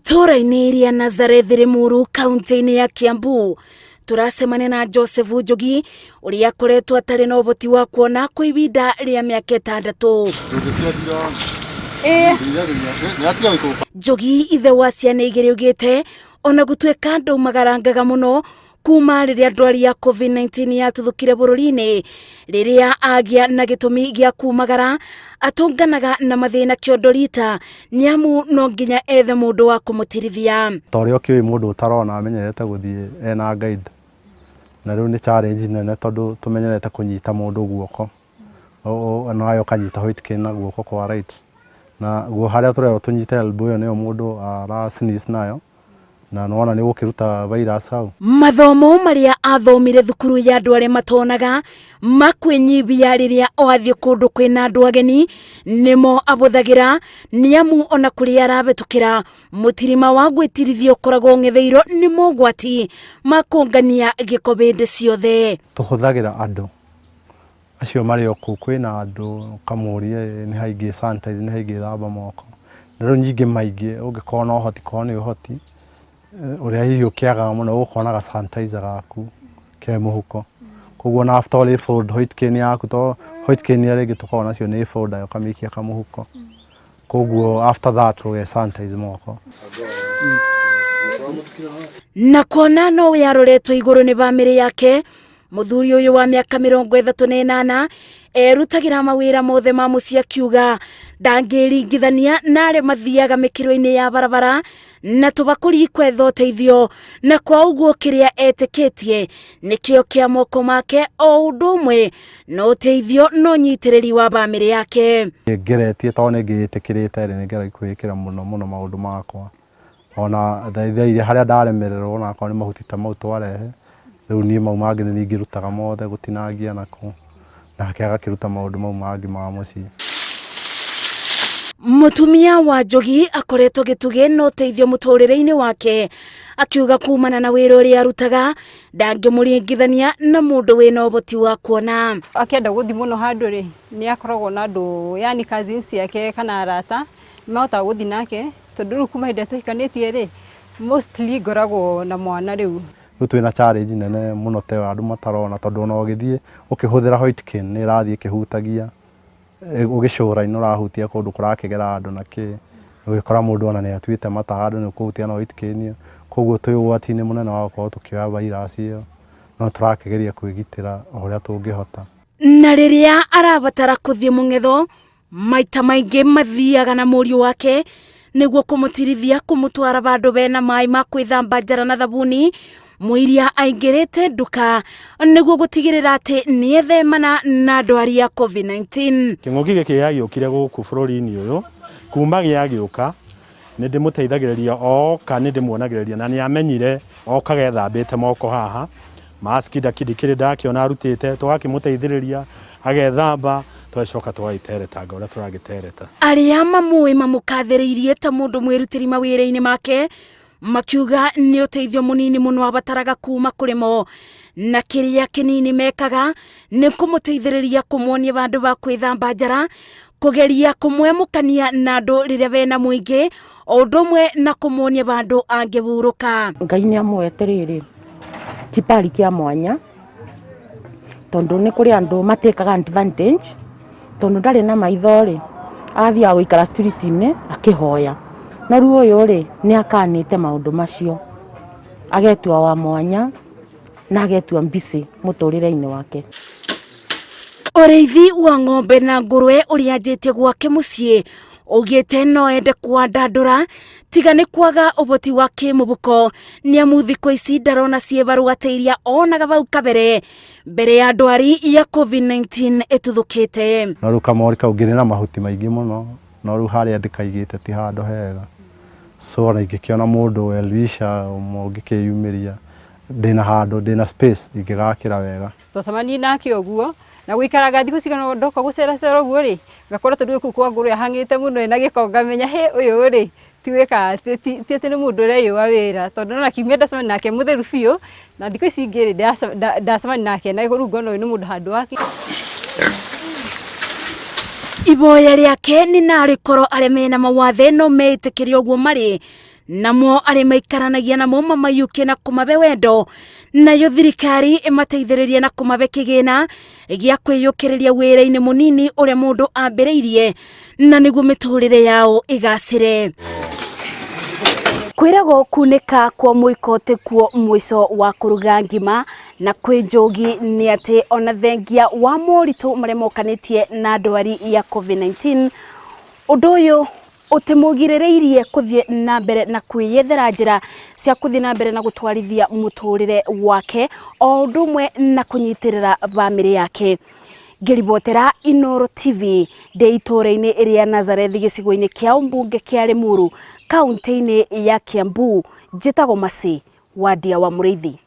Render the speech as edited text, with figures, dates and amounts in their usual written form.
Itũũra-inĩ rĩa Nazareth Limuru kaunti-inĩ ya Kiambu tũracemania na Joseph Njugi ũrĩa akoretwo atarĩ na ũhoti wa kuona kwa ihinda rĩa mĩaka 6. Njugi ithe wa ciana 2 augĩte ona gũtuĩka ndaumagarangaga mũno kuma rĩrĩa ndwari ya COVID-19 yatuthũkire bũrũri-inĩ, rĩrĩa agĩa na gĩtũmi gĩa kumagara atũnganaga na mathĩna kĩondo rita nĩamu no nginya ethe mũndũ wa kũmũtirithia. Ta ũrĩa ũkĩũĩ mũndũ ũtarona amenyerete gũthiĩ ena guide, na rĩu nĩ challenge nene tondũ tũmenyerete kũnyita mũndũ guoko, nawe ũkanyita white cane na guoko kwa right, na guo harĩa tũrerwo tũnyite elbow ĩyo nĩyo mũndũ ara sneeze nayo, na nĩwona nĩ ũgũkĩruta virus hau. Mathomo marĩa athomire thukuru ya andũ arĩa matonaga makwĩnyibia rĩrĩa athiĩ kũndũ kwĩna andũ ageni nĩmo abũthagĩra, nĩamu ona kũrĩa arabĩtũkĩra mũtirima wa gwĩtirithia ũkoragwo ũng'etheirwo nĩ mogwati ma kũngania gĩko hĩndĩ ciothe. Tũhũthagĩra andũ acio marĩ o kũu, kwĩna andũ ũkamũria nĩ ha ingĩ sanitize, nĩ ha ingĩthamba moko. Na rĩu nyingĩ maingĩ ũngĩkorwo na ũhoti, korwo nĩ ũhoti ũrĩa hihi ũkĩagaga mũno ũgũkorwo na ga sanitizer gaku ke mũhuko. Koguo na after all fold white cane yaku, to white cane iria rĩngĩ tũkoragwo nacio nĩ folder ũkamĩikia kamũhuko. Koguo after that ũge sanitize moko. Na kuona no we aroretwo igũrũ nĩ bamĩrĩ yake, mũthuri ũyũ wa mĩaka 38 erutagĩra mawĩra mothe ma mũciĩ akiuga ndangĩringithania na arĩa mathiaga mĩkĩro-inĩ ya barabara na tũbakũri kwetha ũteithio, na kwa ũguo kĩrĩa etĩkĩtie nĩkĩo kĩa moko make o ũndũ ũmwe na ũteithio na ũnyitĩrĩri wa bamĩrĩ yake. Ngeretie tondũ nĩ ngĩĩtĩkĩrĩte rĩ, nĩ ngeragia kwĩĩkĩra mũno mũno maũndũ makwa, ona thaa iria harĩa ndaremererwo ona akorwo nĩ mahuti ta mau twarehe, rĩu niĩ mau mangĩ nĩ niĩ ngĩrutaga mothe gũtinangia nako, nake agakĩruta maũndũ mau mangĩ ma mũciĩ. Mũtumia wa Njugi akoretwo gĩtugĩ na ũteithio mũtũrĩre-inĩ wake, akiuga kumana na wĩra ũrĩa arutaga ndangĩmũringithania na mũndũ wĩna ũhoti wa kuona. Akĩenda gũthiĩ mũno handũ rĩ, nĩ akoragwo na andũ yani cousins ciake kana arata mahotaga gũthiĩ nake, tondũ rĩu kuma hĩndĩ ĩrĩa tũhikanĩtie rĩ, mostly ngoragwo na mwana rĩu. Rĩu twĩna challenge nene mũno ta ĩyo andũ matarona, tondũ ona ũgĩthiĩ ũkĩhũthĩra white cane nĩ ĩrathiĩ ĩkĩhutagia, ũgĩcũra-inĩ ũrahutia kũndũ kũrakĩgera andũ na kĩ, ũgĩkora mũndũ ona nĩ atuĩte mata handũ nĩ ũkũhutia na white cane ĩyo, koguo twĩ ũgwati-inĩ mũnene wa gũkorwo tũkĩoya virus ĩyo, no tũrakĩgeria kwĩgitĩra o ũrĩa tũngĩhota. Na rĩrĩa arabatara kũthiĩ mũng'etho, maita maingĩ mathiaga na mũriũ wake nĩguo kũmũtirithia kũmũtwara vandũ bena maĩ ma kwĩthamba njara na thabuni, mũiria aingĩrĩte nduka nĩguo gũtigĩrĩra atĩ nĩethemana na ndwari ya COVID-19. Kĩng'ũki gĩkĩ gĩagĩũkire gũkũ bũrũri-inĩ ũyũ, kuma gĩagĩũka nĩ ndĩmũteithagĩrĩria oka, nĩ ndĩmuonagĩrĩria na nĩ amenyire oka gethambĩte moko haha, maski ndakĩrĩ ndakĩona arutĩte, tũgakĩmũteithĩrĩria agethamba, tũgacoka tũgagĩteretanga ũrĩa tũragĩtereta. Arĩa mamũĩ mamũkathĩrĩirie ta mũndũ mwĩrutĩri mawĩra-inĩ make, makiuga nĩ ũteithio mũnini mũno abataraga kuma kũrĩ mo, na kĩrĩa kĩnini mekaga nĩ kũmũteithĩrĩria kũmuonia vandũ va kwĩthamba njara, kũgeria kũmwemũkania na andũ rĩrĩa bena mũingĩ, o ũndũ ũmwe na kũmuonia vandũ angĩhurũka. Ngai nĩ amũhete rĩrĩ kibali kĩa mwanya, tondũ nĩ kũrĩ andũ matĩkaga advantage, tondũ ndarĩ na maitho rĩ, agathiaga gũikara street-inĩ akĩhoya. No rĩu ũyũ rĩ, nĩ akanĩte maũndũ macio, agetua wa mwanya na agetua busy mũtũrĩre-inĩ wake. Ũrĩithi wa ng'ombe na ngũrwe ũrĩa anjĩtie gwake mũciĩ augĩte no ende kwandandũra tiga nĩ kwaga ũhoti wa kĩmũhuko, nĩamu thikũ ici ndarona ciĩbarũa ta iria onaga vau kabere mbere ya ndwari ya COVID-19 ĩtuthũkĩte. No rĩu kamori kau ngĩrĩ na mahuti maingĩ mũno, no rĩu harĩa ndĩkaigĩte ti handũ hega, so ona ingĩkĩona mũndũ well wisher ũmwe ũngĩkĩyumĩria, ndĩna handũ, ndĩna space ingĩgakĩra wega. Twacemanirie nake ũguo na gũikaraga thikũ cigana ndoka gũceracera ũguo rĩ, ngakora tondũ kũu kwa ngũrwe ahang'ĩte mũno ena gĩko, ngamenya hĩ ũyũ rĩ ti wĩkaga ti atĩ nĩ mũndũ ũreyũa wĩra, tondũ ona kiumia ndacemania nake mũtheru biũ, na thikũ ici ingĩ rĩ ndacemania nake na rĩu ngona ũyũ nĩ mũndũ handũ wake. Iboya rĩake nĩ narĩ korwo arĩa mena mawathe no meĩtĩkĩre ũguo marĩ, Namo arĩa maikaranagia namo mamayukie na kũmabe wendo, nayo thirikari ĩmateithĩrĩrie na kũmabe kĩgĩna gĩa kwĩyũkĩrĩria wĩra-inĩ mũnini ũrĩa mũndũ ambĩrĩirie na nĩguo mĩtũrĩre yao ĩgacĩre. Kwĩragwo kunĩka kwa mũiko tĩkuo mũico wa kũruga ngima, na kwĩ njogi nĩ atĩ ona thengia wa moritũ marĩa mokanĩtie na ndwari ya COVID-19, ũndũ ũyũ ũtimũgirĩrĩirie kũthiĩ na mbere na kwĩyethera njĩra cia kũthiĩ na mbere na gũtwarithia mũtũrĩre wake o ũndũ ũmwe na kũnyitĩrĩra bamĩrĩ yake. Ngĩribotera Inooro TV ndĩ itũũra-inĩ rĩa Nazarethi gĩcigo-inĩ kĩa ũmbunge kĩa Limuru kaunti-inĩ ya Kiambu, njĩtagwo Mercy Wandia wa Mũrĩithi.